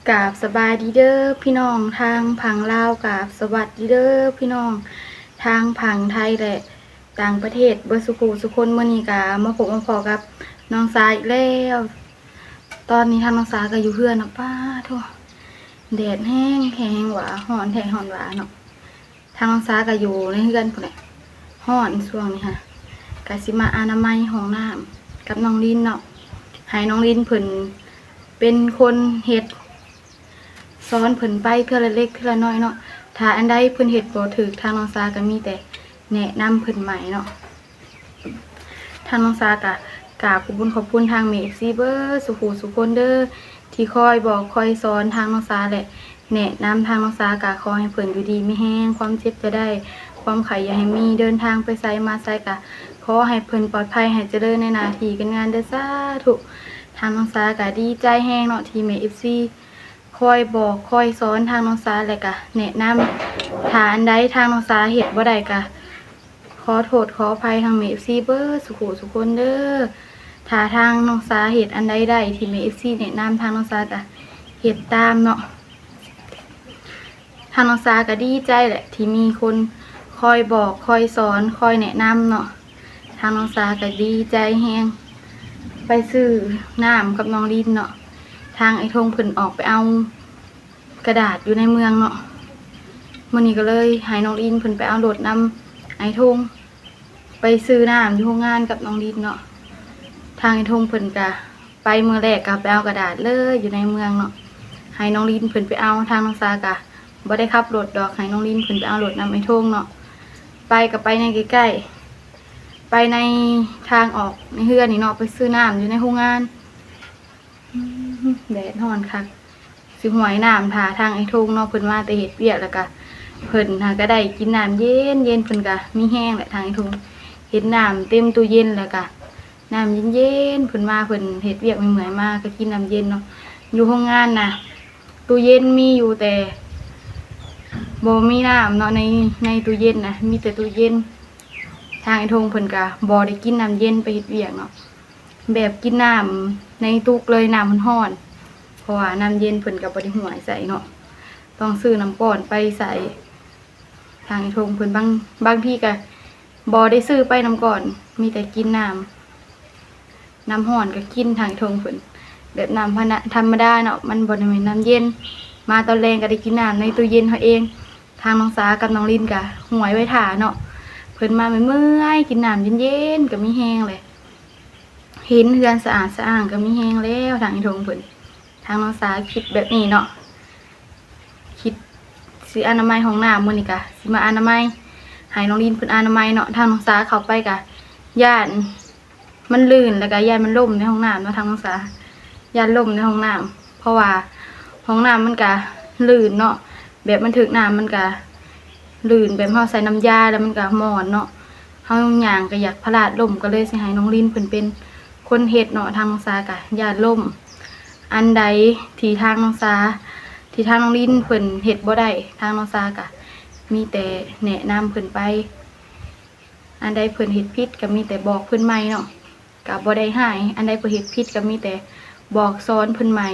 ກາບສະບາຍດີເດີພີ່ນ້ອງທາງຝັ່ງລາວ, ກາບສະຫວັດດີເດີພີ່ນ້ອງທາງຝັ່ງໄທ ແລະ ຕ່າງປະເທດເບິດສູ່ຜູ້ສູ່ຄົນ. ມື້ນີ້ກະມາພົບມາພໍ້ກັບນ້ອງສາອີກແລ້ວ. ຕອນນີ້ທາງນ້ອງສາກະຢູ່ເຮືອນເນາະ. ປ້າໂທ້ ແດດແຮງແຮງຫວາ, ຮ້ອນແທ້ຮ້ອນຫວາເນາະ. ທາງນ້ອງສາກະຢູ່ໃນເຮືອນພຸ້ນແຫຼະ, ຮ້ອນຊ່ວງນີ້ຫະ. ກະຊິມາອະນາໄມຫ້ອງນ້ຳກັບນ້ອງລິນເນາະ, ໃຫ້ນ້ອງລິນເພິ່ນເປັນຄົນເຮັດ, ສອນເພິ່ນໄປເທື່ອລະເລັກເທື່ອລະນ້ອຍເນາະ. ຖ້າອັນໃດເພິ່ນເຮັດບໍ່ຖືກ, ທາງນ້ອງສາກະມີແຕ່ແນະນຳເພິ່ນໃໝ່ເນາະ. ທາງນ້ອງສາກະກາບຂອບບຸນຂອບຄຸນທາງແມ່ເອັຟຊີເບິດສູ່ຜູ້ສູ່ຄົນເດີ ທີ່ຄອຍບອກຄອຍສອນທາງນ້ອງສາ ແລະ ແນະນຳທາງນ້ອງສາ. ກະຂໍໃຫ້ເພິ່ນຢູ່ດີມີແຮງ, ຄວາມເຈັບຢ່າໄດ້ ຄວາມໄຂ້ຢ່າໃຫ້ມີ, ເດີນທາງໄປໃສມາໃສກະຂໍໃຫ້ເພິ່ນປອດໄພ, ໃຫ້ຈະເລີນໃນໜ້າທີ່ການງານເດີ ສາທຸ. ທາງນ້ອງສາກະດີໃຈແຮງເນາະ ທີ່ແມ່ເອັຟຊີຄອຍບອກຄອຍສອນທາງນ້ອງສາ ແລະກະແນະນຳ. ຖ້າອັນໃດທາງນ້ອງສາເຮັດບໍ່ໄດ້ກະ ຂໍໂທດຂໍອະໄພທາງແມ່ເອັຟຊີເບິດສູ່ຜູ້ສູ່ຄົນເດີ. ຖ້າທາງນ້ອງສາເຮັດອັນໃດໄດ້ທີ່ແມ່ເອັຟຊີແນະນຳ, ທາງນ້ອງສາກະເຮັດຕາມເນາະ. ທາງນ້ອງສາກະດີໃຈແຫຼະ ທີ່ມີຄົນຄອຍບອກຄອຍສອນຄອຍແນະນຳເນາະ. ທາງນ້ອງສາກະດີໃຈແຮງ. ໄປຊື້ນ້ຳກັບນ້ອງລິນເນາະ, ທາງອ້າຍທົງເພິ່ນອອກໄປເອົາ ກະດາດຢູ່ໃນເມືອງເນາະ. ມື້ນີ້ກໍເລີຍໃຫ້ນ້ອງລິນເພິ່ນໄປເອົາລົດນຳອ້າຍທົງ ໄປຊື້ນ້ຳຢູ່ໂຮງງານກັບນ້ອງລິນເນາະ. ທາງອ້າຍທົງເພິ່ນກະໄປມື້ແລກກໍໄປເອົາກະດາດເລີຍຢູ່ໃນເມືອງເນາະ, ໃຫ້ນ້ອງລິນເພິ່ນໄປເອົາ. ທາງນ້ອງສາກະບໍ່ໄດ້ຂັບລົດດອກ, ໃຫ້ນ້ອງລິນເພິ່ນໄປເອົາລົດນຳອ້າຍທົງເນາະ. ໄປກໍໄປໃນໃກ້ໆ ໄປໃນທາງອອກໃນເຮືອນນີ້ເນາະ, ໄປຊື້ນ້ຳຢູ່ໃນໂຮງງານ. ອືມ ແດດຮ້ອນຄັກ ຊິຫວຍນ້ຳຖ້າທາງອ້າຍທົງເນາະ. ເພິ່ນມາແຕ່ເຮັດວຽກ ແລ້ວກະເພິ່ນຫາກະໄດ້ກິນນ້ຳເຢັນໆ, ເພິ່ນກະມີແຮງແຫຼະ. ທາງອ້າຍທົງເຫັນນ້ຳເຕັມຕູ້ເຢັນ ແລ້ວກະນ້ຳເຢັນໆ, ເພິ່ນມາ ເພິ່ນເຮັດວຽກເມື່ອຍໆ ມາກະກິນນ້ຳເຢັນເນາະ. ຢູ່ໂຮງງານນະ ຕູ້ເຢັນມີຢູ່ແຕ່ບໍ່ມີນ້ຳເນາະ, ໃນ ໃນຕູ້ເຢັນນະມີແຕ່ຕູ້ເຢັນ. ທາງອ້າຍທົງເພິ່ນກະບໍ່ໄດ້ກິນນ້ຳເຢັນໄປເຮັດວຽກເນາະ. ແບບກິນນ້ຳໃນຕຸກເລີຍ, ນ້ຳມັນຮ້ອນ ເພາະວ່ານ້ຳເຢັນເພິ່ນກໍບໍ່ໄດ້ຫວຍໃສ່ເນາະ, ຕ້ອງຊື້ນ້ຳກ້ອນໄປໃສ່. ທາງອ້າຍທົງເພິ່ນບາງ ບາງທີກໍບໍ່ໄດ້ຊື້ໄປນ້ຳກ້ອນ, ມີແຕ່ກິນນ້ຳ ນ້ຳຮ້ອນກໍກິນ. ທາງອ້າຍທົງເພິ່ນ ແບບນ້ຳທຳມະດາເນາະ, ມັນບໍ່ໄດ້ແມ່ນນ້ຳເຢັນ. ມາຕອນແລງກໍໄດ້ກິນນ້ຳໃນຕູ້ເຢັນເຮົາເອງ. ທາງນ້ອງສາກັບນ້ອງລິນກໍຫວຍໄວ້ຖ້າເນາະ, ເພິ່ນມາເມື່ອຍໆ ກິນນ້ຳເຢັນໆ ກໍມີແຮງແຫຼະ. ເຫັນເຮືອນສະອາດສະອ້າງກໍມີແຮງແລ້ວ. ທາງອ້າຍທົງເພິ່ນ ທາງນ້ອງສາຄິດແບບນີ້ເນາະ, ຄິດຊິອະນາໄມຫ້ອງນ້ຳ. ມື້ນີ້ກະຊິມາອະນາໄມ ໃຫ້ນ້ອງລິນເພິ່ນອະນາໄມເນາະ. ທາງນ້ອງສາເຂົ້າໄປກະຢ້ານມັນລື່ນ ແລ້ວກະຢ້ານມັນລົ້ມໃນຫ້ອງນ້ຳເນາະ. ທາງນ້ອງສາຢ້ານລົ້ມໃນຫ້ອງນ້ຳ ເພາະວ່າຫ້ອງນ້ຳມັນກະລື່ນເນາະ, ແບບມັນຖືກນ້ຳມັນກະ ລື່ນ ແບບເຮົາໃສ່ນ້ຳຢາແລ້ວມັນກະໝອນເນາະ, ເຮົາຍ່າງກະຢາກພະລາດລົ້ມ, ກໍເລີຍຊິໃຫ້ນ້ອງລິນເພິ່ນເປັນຄົນເຮັດເນາະ. ທາງນ້ອງສາກະຢ້ານລົ້ມ. ອັນໃດທີ່ທາງນ້ອງສາ ທີ່ທາງນ້ອງລິນເພິ່ນເຮັດບໍ່ໄດ້, ທາງນ້ອງສາກະມີແຕ່ແນະນຳເພິ່ນໄປ. ອັນໃດເພິ່ນເຮັດຜິດກໍມີແຕ່ບອກເພິ່ນໃໝ່ເນາະ, ກໍບໍ່ໄດ້ຮ້າຍ. ອັນໃດເພິ່ນເຮັດຜິດກໍມີແຕ່ບອກສອນເພິ່ນໃໝ່.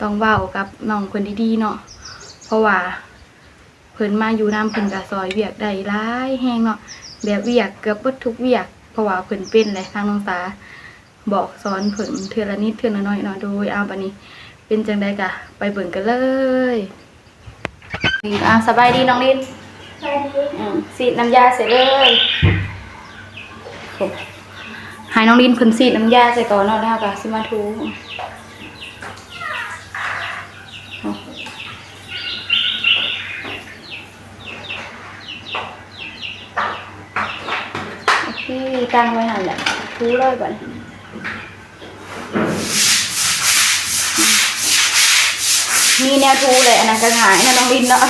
ຕ້ອງເວົ້າກັບນ້ອງເພິ່ນດີໆເນາະ, ເພາະວ່າ ເພິ່ນມາຢູ່ນຳ ເພິ່ນກະຊ່ອຍວຽກໄດ້ຫຼາຍແຮງເນາະ, ແບບວຽກເກືອບເບິດທຸກວຽກ ເພາະວ່າເພິ່ນເປັນແຫຼະ. ທາງນ້ອງສາບອກສອນເພິ່ນເທື່ອລະນິດເທື່ອລະໜ້ອຍເນາະ. ໂດຍ ເອົາ ບາດນີ້ເປັນຈັ່ງໃດກະໄປເບິ່ງກັນເລີຍ. ອ່າ ສະບາຍດີນ້ອງລິນ. ສະບາຍດີ. ອືມ ສີດນ້ຳຢາໃສ່ເລີຍ. ໃຫ້ນ້ອງລິນເພິ່ນສີດນ້ຳຢາໃສ່ກ່ອນເນາະ, ແລ້ວເຮົາກະຊິມາຖູ. ໂອເຄ ຕັ້ງໄວ້ຫັ້ນແຫຼະ, ຖູເລີຍບາດນີ້. ມີແນວຖູແຫຼະ, ອັນນັ້ນກໍງ່າຍເນາະນ້ອງລິນເນາະ,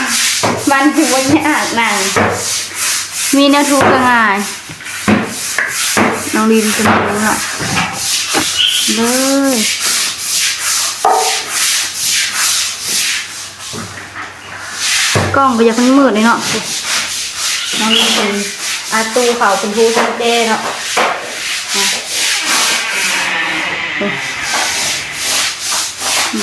ມັນຄືບໍ່ຍາກນາງ, ມີແນວຖູກໍງ່າຍ. ນ້ອງລິນເປັນຫຍັງເນາະ ເລີຍ. ກ້ອງກໍຢາກມືດໆເນາະ. ນ້ອງລິນເປັນອາຕູເຂົາເປັນຜູ້ສັງເກດເນາະ. ອືມ.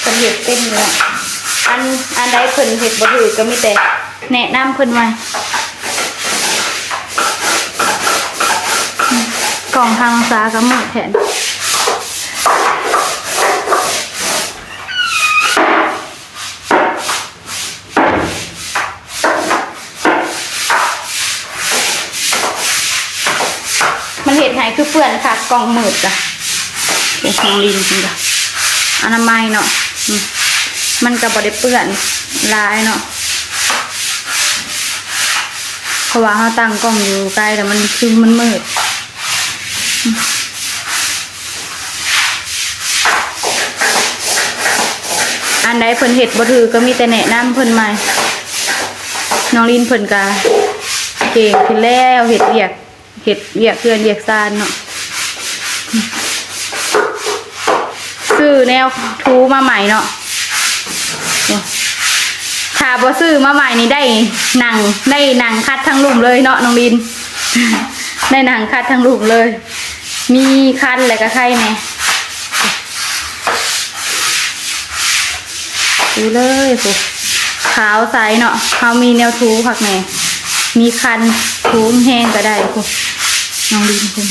ເພິ່ນເຮັດເປັນຢູ່ເນາະ. ອັນ ອັນໃດເພິ່ນເຮັດບໍ່ຖືກກໍມີແຕ່ແນະນຳເພິ່ນໃໝ່. ກ້ອງທາງສາກໍມືດແທນ. ມັນເຮັດໃຫ້ຄືເປື້ອນຄັກ ກ້ອງມືດກະ ໂອ້ ນ້ອງລິນເພິ່ນກະອະນາໄມເນາະ. ອືມ ມັນກະບໍ່ໄດ້ເປື້ອນຫຼາຍເນາະ ເພາະວ່າເຮົາຕັ້ງກ້ອງຢູ່ໄກແລ້ວ ມັນຄືມັນມືດ. ອັນໃດເພິ່ນເຮັດບໍ່ຖືກກໍມີແຕ່ແນະນຳເພິ່ນໃໝ່. ນ້ອງລິນເພິ່ນກະເກັ່ງຂຶ້ນແລ້ວ ເຮັດວຽກ ເຮັດວຽກເຮືອນວຽກຊານເນາະ. ຊື້ແນວຖູມາໃໝ່ເນາະ. ຖ້າບໍ່ຊື້ມາໃໝ່ນີ້ໄດ້ນັ່ງ ໄດ້ນັ່ງຂັດທັງລຸ່ມເລີຍເນາະນ້ອງລິນ. ໄດ້ນັ່ງຂັດທັງລຸ່ມເລີຍ. ມີຄັນແລ້ວກໍໄຄແດ່. ດູເລີຍ ໂອ້ ຂາວໃສເນາະ. ເຮົາມີແນວຖູຄັກແນ່ ມີຄັນ ຖູແຮງກໍໄດ້. ໂອ້ ນ້ອງລິນເພິ່ນ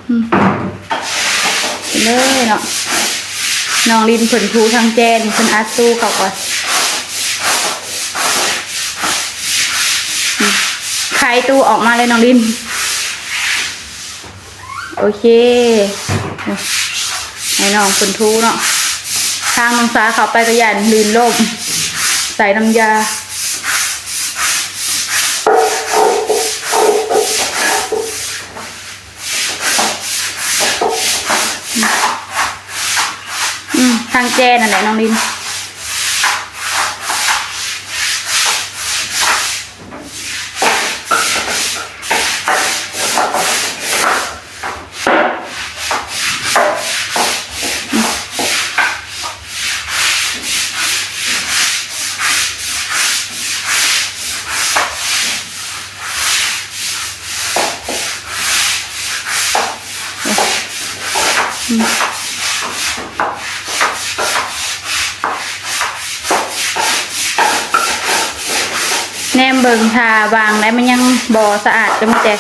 ອືມ ເລີຍເນາະ. ນ້ອງລິນເພິ່ນຖູທາງແຈນີ້ ເພິ່ນອັດຕູ້ເຂົ້າກ່ອນ. ອືມ ໄຄຕູ້ອອກມາເລີຍນ້ອງລິນ. ໂອເຄ ໃຫ້ນ້ອງເພິ່ນຖູເນາະ. ທາງນ້ອງສາເຂົ້າໄປກໍຢ້ານລື່ນລົ້ມ ໃສ່ນ້ຳຢາ. ອືມ ທາງແຈນັ້ນແຫຼະນ້ອງລິນ. ແນມເບິ່ງ ຖ້າວາງໄດ້ມັນຍັງບໍ່ສະອາດ ກໍມີແຕ່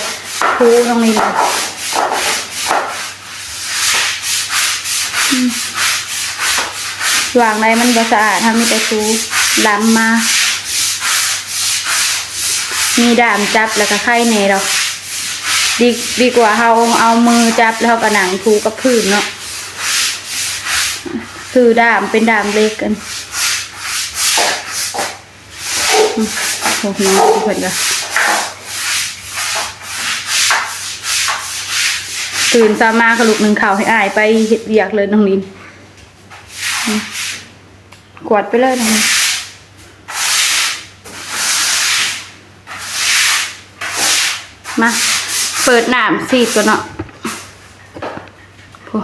ຖູຕົງນີ້ແຫຼະ. ອືມ ວາງໄດ້ມັນບໍ່ສະອາດ ເຮົາມີແຕ່ຖູດຳມາ. ມີດ້າມຈັບແລ້ວກໍໄຄແດ່ດອກ. ດີ ດີກວ່າເຮົາເອົາມືຈັບແລ້ວເຮົາກໍນັ່ງຖູກັບພື້ນເນາະ. ຊື້ດ້າມເປັນດ້າມເຫຼັກ ອັນ ອືມ ໂອ້ ນ້ອງເພິ່ນກໍຕື່ນເຊົ້າມາກໍລຸກໜຶ້ງເຂົ້າໃຫ້ອ້າຍໄປເຮັດວຽກເລີຍນ້ອງລິນ. ອືມ ກວາດໄປເລີຍນ້ອງລິນ. ມາ ເປີດນ້ຳສີດກ່ອນເນາະ. ໂອ້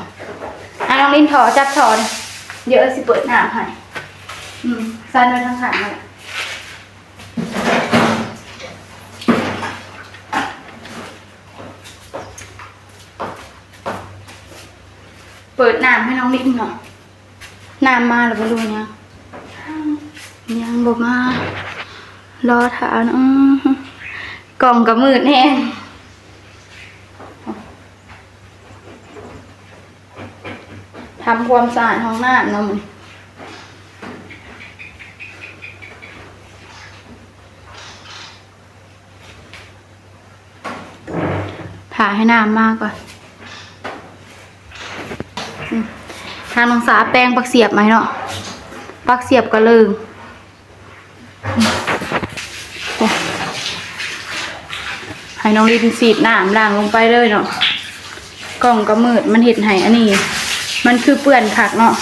ອ່ະ ນ້ອງລິນ ທໍ່ ຈັບທໍ່ເດີ ດຽວເອື້ອຍຊິເປີດນ້ຳໃຫ້. ອືມ ສັ່ນໄວ້ທາງຂ້າງນັ້ນແຫຼະ. ເປີດນ້ຳໃຫ້ນ້ອງລິນເນາະ. ນ້ຳມາແລ້ວບໍ່ຮູ້ຍັງ ຍັງບໍ່ມາ ລໍຖ້າເນາະ. ອື ກ້ອງກໍມືດແຮງ. ທຳຄວາມສະອາດຫ້ອງນ້ຳເນາະມື້ນີ້. ຖ້າໃຫ້ນ້ຳມາກ່ອນ. ອືມ ທາງນ້ອງສາແປງຜັກສຽບໃໝ່ເນາະ. ຜັກສຽບກະເລີງ. ໂອ້ ໃຫ້ນ້ອງລິນສີດນ້ຳລ້າງລົງໄປເລີຍເນາະ. ກ້ອງກໍມືດ ມັນເຮັດໃຫ້ອັນນີ້ ມັນຄືເປື້ອນຄັກເນາະ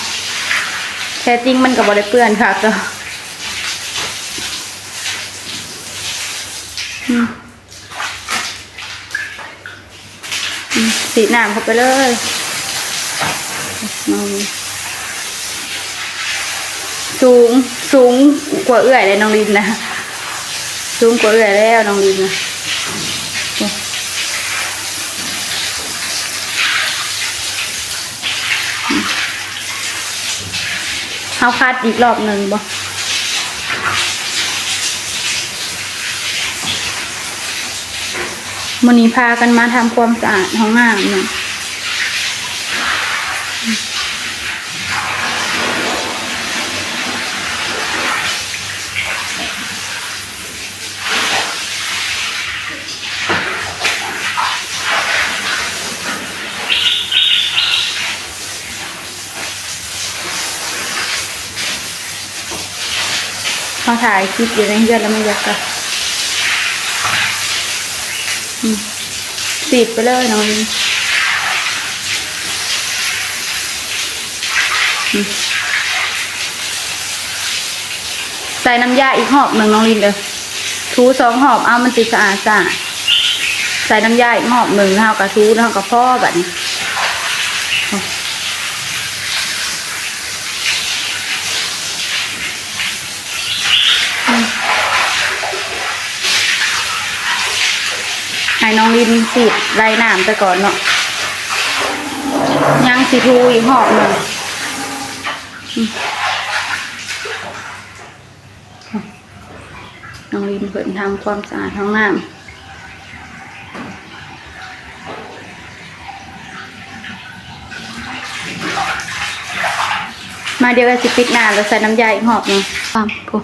ແທ້ຈິງມັນກໍບໍ່ໄດ້ເປື້ອນຄັກດອກ. ອືມ ອືມ ສີດນ້ຳເຂົ້າໄປເລີຍ. ນ້ອງ ສູງ ສູງກວ່າເອື້ອຍແລ້ວ ນ້ອງລິນນະ ສູງກວ່າເອື້ອຍແລ້ວ ນ້ອງລິນນະ. ເຮົາຂັດອີກລອບໜຶ່ງບໍ່? ມື້ນີ້ພາກັນມາທຳຄວາມສະອາດຫ້ອງນ້ຳເນາະ. ເຮົາຖ່າຍຄລິບຢູ່ໃນເຮືອນແລ້ວມັນຢາກກະ ອືມ ສີດໄປເລີຍນ້ອງລິນ. ອືມ ໃສ່ນ້ຳຢາອີກຮອບໜຶ່ງນ້ອງລິນເດີ ຖູສອງຮອບເອົາ ມັນຊິສະອາດສະອາດ. ໃສ່ນ້ຳຢາອີກຮອບໜຶ່ງ ເຮົາກະຖູ ເຮົາກະພໍບັດນີ້. ໃຫ້ນ້ອງລິນສີດໄລ່ນ້ຳໄປກ່ອນເນາະ ຍັງຊິຖູອີກຮອບໜຶ່ງ. ນ້ອງລິນເພິ່ນທຳຄວາມສະອາດຫ້ອງນ້ຳ ມາ ດຽວກໍຊິປິດໜ້າແລ້ວໃສ່ນ້ຳຢາອີກຮອບໜຶ່ງ. ຕາມ ຜູ້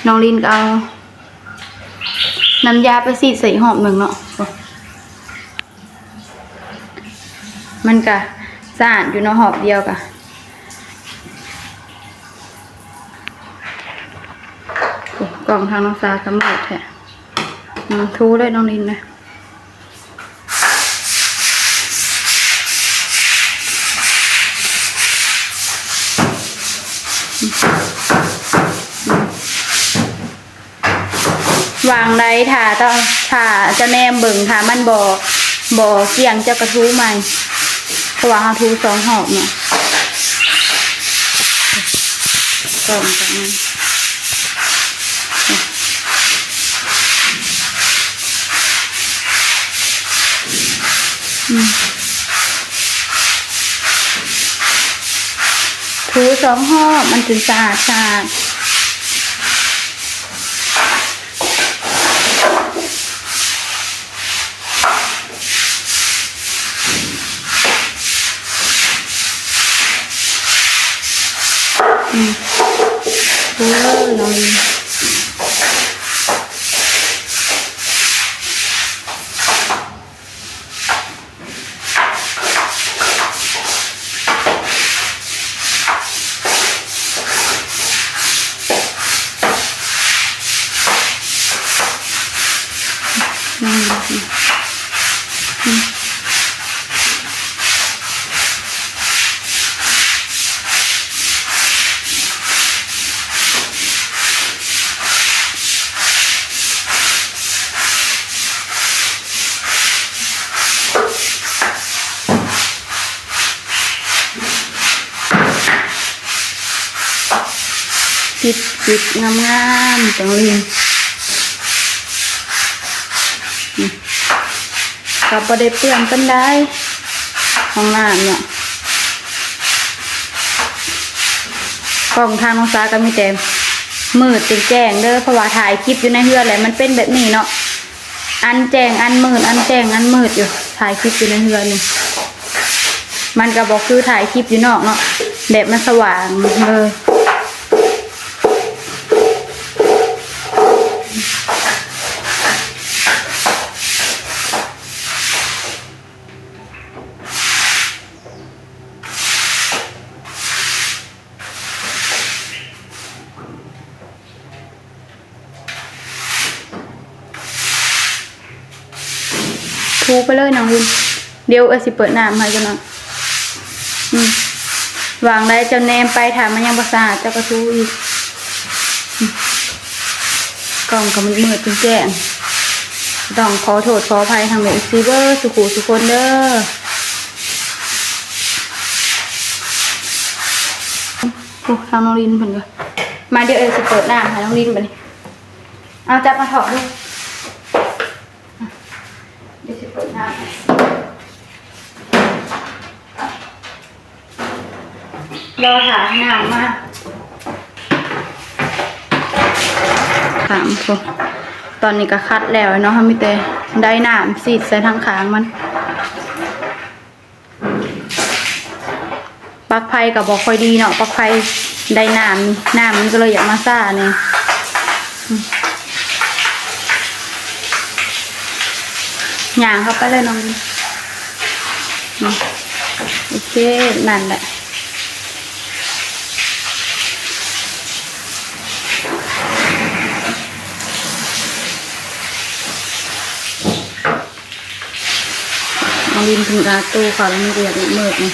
ນ້ອງລິນກໍເອົານ້ຳຢາໄປສີດໃສ່ອີກຮອບໜຶ່ງເນາະ. ມັນກະສະອາດຢູ່ເນາະ ຮອບດຽວກະ ໂອ້ ກ້ອງທາງນ້ອງສາກະມືດແທ້. ອືມ ຖູເລີຍນ້ອງລິນເລີຍ. ວາງໄດ້ ຖ້າຕ້ອງ ຖ້າຈະແນມເບິ່ງ ຖ້າມັນບໍ່ ບໍ່ກ້ຽງ ເຈົ້າກະຖູໃໝ່ ເພາະວ່າເຮົາຖູສອງຮອບເນາະ. ອືມ ຖູສອງຮອບ ມັນຈຶ່ງສະອາດສະອາດ. ອືມ ເອີ ນ້ອງ ປິດ ປິດງາມໆ ຈັ່ງນີ້ ກໍບໍ່ໄດ້ເປື້ອນປານໃດ ຫ້ອງນ້ຳເນາະ. ກ້ອງທາງນ້ອງສາກໍມີແຕ່ມືດແຈ້ງໆເດີ ເພາະວ່າຖ່າຍຄລິບຢູ່ໃນເຮືອນແຫຼະ ມັນເປັນແບບນີ້ເນາະ. ອັນແຈ້ງອັນມືດ ອັນແຈ້ງອັນມືດຢູ່ ຖ່າຍຄລິບຢູ່ໃນເຮືອນນີ້ ມັນກໍບໍ່ຄືຖ່າຍຄລິບຢູ່ນອກເນາະ ແບບມັນສະຫວ່າງເລີຍ. ຖູໄປເລີຍນ້ອງລິນ ດຽວເອື້ອຍຊິເປີດນ້ຳໃຫ້ຈັກໜ້ອຍ. ອືມ ວາງໄດ້ເຈົ້າແນມໄປ ຖ້າມັນຍັງບໍ່ສະອາດເຈົ້າກໍຖູອີກ. ກ້ອງກໍມືດໆແຈ້ງໆ ຕ້ອງຂໍໂທດຂໍອະໄພທາງແມ່ເອັຟຊີເບີດສູ່ຄູ່ສູ່ຄົນເດີ. ໂອ້ ທາງນ້ອງລິນເພິ່ນກໍມາ ດຽວເອື້ອຍຊິເປີດນ້ຳໃຫ້ນ້ອງລິນບັດນີ້. ເອົາ ຈັບມາຖອກດູ. ດຽວຊິເປີດນ້ຳໃຫ້ ລໍຖ້ານ້ຳມາ. ຕອນນີ້ກໍຂັດແລ້ວເນາະ ເຮົາມີແຕ່ໄດ້ນ້ຳສີດໃສ່ທາງຂ້າງມັນ. ປັກໄຟກໍບໍ່ຄ່ອຍດີເນາະ ປັກໄຟໄດ້ນ້ຳ ນ້ຳມັນກໍເລີຍຢາກມາຊ້າແດ່. ອືມ ຍ່າງເຂົ້າໄປເລີຍນ້ອງ. ອືມ ໂອເຄ ນັ້ນແຫຼະ. ນ້ອງລິນເພິ່ນກະໂຕເຂົາແລ້ວ ມັນກະຢາກມືດໆ ນີ້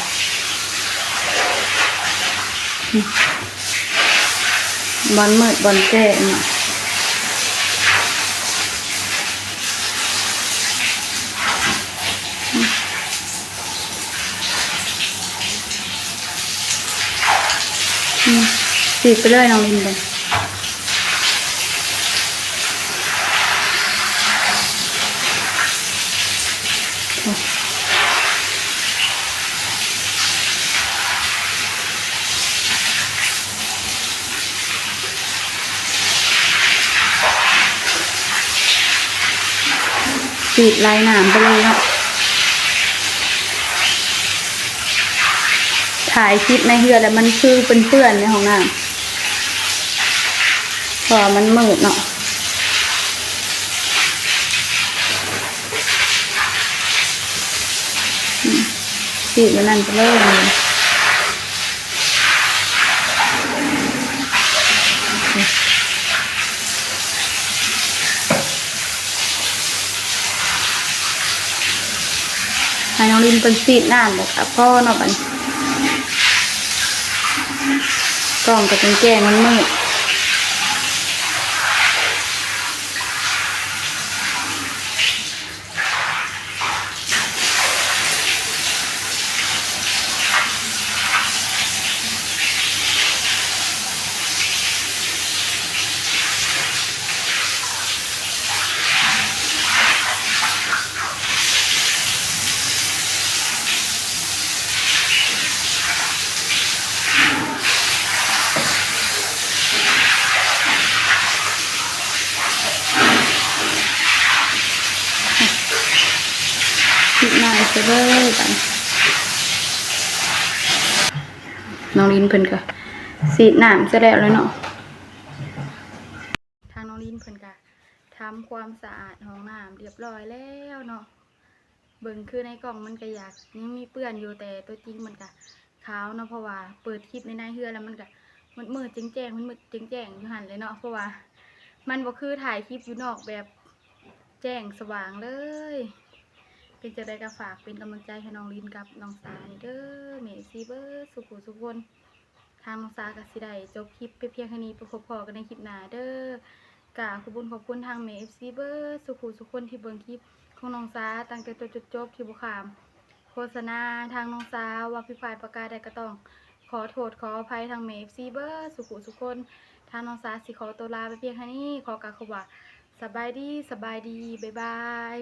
ບ່ອນມືດບ່ອນແຈ້ງເນາະ. ອືມ ສີດໄປເລີຍນ້ອງລິນເດີ. ສີດໄລ່ນ້ຳໄປເລີຍເນາະ. ຖ່າຍຄລິບໃນເຮືອນແລ້ວມັນຄືເປື້ອນໆ ໃນຫ້ອງນ້ຳ ເພາະວ່າມັນມືດເນາະ. ອືມ ສີດມັນນັ້ນໄປເລີຍ. ໃຫ້ນ້ອງລິນເພິ່ນສີດນ້ຳແລ້ວກໍພໍເນາະບັດນີ້. ກ້ອງກໍແຈ້ງໆ ມັນມືດ. ສີດນ້ຳໃສ່ເລີຍບາດນີ້. ນ້ອງລິນເພິ່ນກະສີດນ້ຳໃສ່ແລ້ວແຫຼະເນາະ. ທາງນ້ອງລິນເພິ່ນກະທຳຄວາມສະອາດຫ້ອງນ້ຳຮຽບຮ້ອຍແລ້ວເນາະ. ເບິ່ງຄືໃນກ້ອງມັນກະຢາກຍັງມີເປື້ອນຢູ່ ແຕ່ຕົວຈິງມັນກະຂາວເນາະ ເພາະວ່າເປີດຄລິບໃນ ໃນເຮືອນແລ້ວມັນກະມືດໆແຈ້ງໆ ມືດໆແຈ້ງໆ ຢູ່ຫັ້ນແຫຼະເນາະ ເພາະວ່າມັນບໍ່ຄືຖ່າຍຄລິບຢູ່ນອກແບບແຈ້ງສະຫວ່າງເລີຍ. ເປັນຈັ່ງໃດກໍຝາກເປັນກຳລັງໃຈໃຫ້ນ້ອງລິນກັບນ້ອງສານີ້ເດີ ແມ່ເອັຟຊີເບີດສູ່ຄູ່ສູ່ຄົນ. ທາງນ້ອງສາກໍຊິໄດ້ຈົບຄລິບໄປພຽງເທົ່ານີ້ ໄປພົບພໍ້ກັນໃນຄລິບໜ້າເດີ. ກະຂອບຄຸນຂອບຄຸນທາງແມ່ເອັຟຊີເບີດສູ່ຄູ່ສູ່ຄົນທີ່ເບິ່ງຄລິບຂອງນ້ອງສາຕັ້ງແຕ່ຕົ້ນຈົນຈົບທີ່ບໍ່ຂ້າມໂຄສະນາ. ທາງນ້ອງສາວ່າຜິດພາດປະການໃດກໍຕ້ອງຂໍໂທດຂໍອະໄພທາງແມ່ເອັຟຊີເບີດສູ່ຄູ່ສູ່ຄົນ. ທາງນ້ອງສາຊິຂໍຕົວລາໄປພຽງເທົ່ານີ້ ຂໍກ່າວຄຳວ່າ ສະບາຍດີ ສະບາຍດີ ບາຍບາຍ.